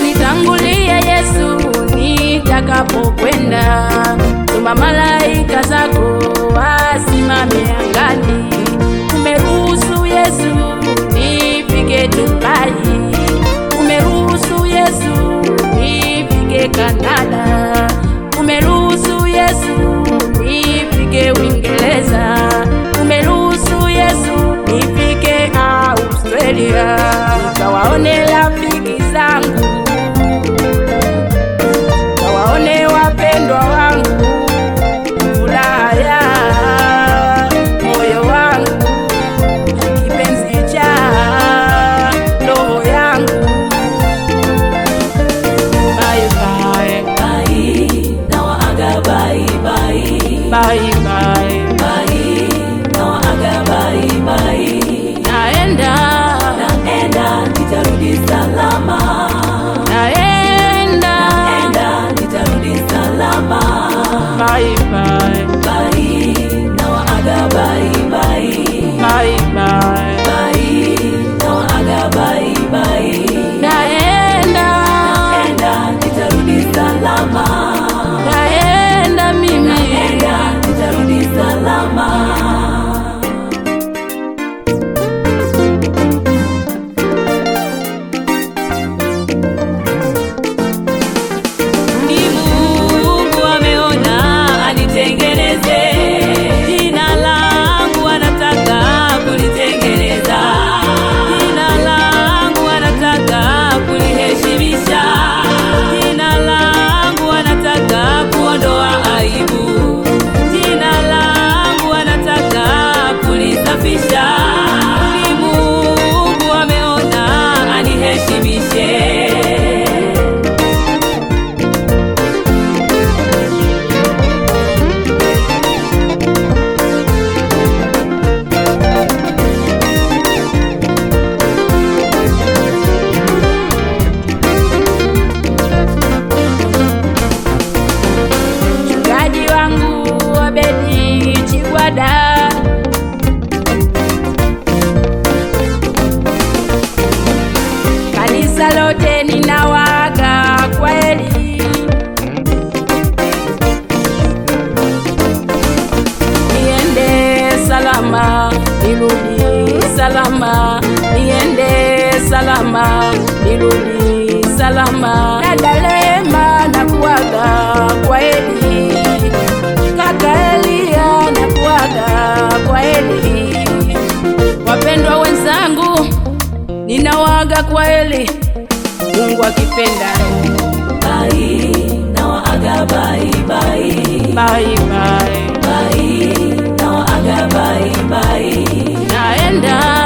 Nitangulia Yesu nitakapokwenda, tuma malaika zako wasimame angani. Umeruhusu Yesu nifike Dubai, umeruhusu Yesu nifike Kanada, umeruhusu Yesu nifike Uingereza, umeruhusu Yesu nifike Australia, nikawaone rafiki zangu, waone wapendwa wangu, furaha ya moyo wangu, kipenzi cha roho yangu. Bye bye, Bye, nawaaga bye bye. Bye bye, Bye, nawaaga bye bye. Naenda, Naenda, nitarudi salama. Naenda, Naenda, nitarudi salama. Bye bye, Bye, nawaaga bye bye. Bye bye, Bye, nawaaga bye bye. Naenda, Naenda, nitarudi salama. Naenda mimi. Naenda, nitarudi salama. Ni Mungu ameona anitengeneze, jina langu anataka kulitengeneza, jina langu anataka kuliheshimisha, jina langu anataka kuondoa aibu, jina langu anataka kulisafisha. Ni Mungu ameona aniheshimishe. Mchungaji wangu Obedi Chigwada, kanisa lote ninawaga kweli, niende salama nirudi salama, niende salama nirudi salama. Dada Lema nakuaga kweli, kaka Elia nakuaga kweli, wapendwa wenzangu ninawaga kweli, Mungu akipenda. Bye, nawaaga bye bye. Bye bye, Bye, nawaaga bye bye. Naenda.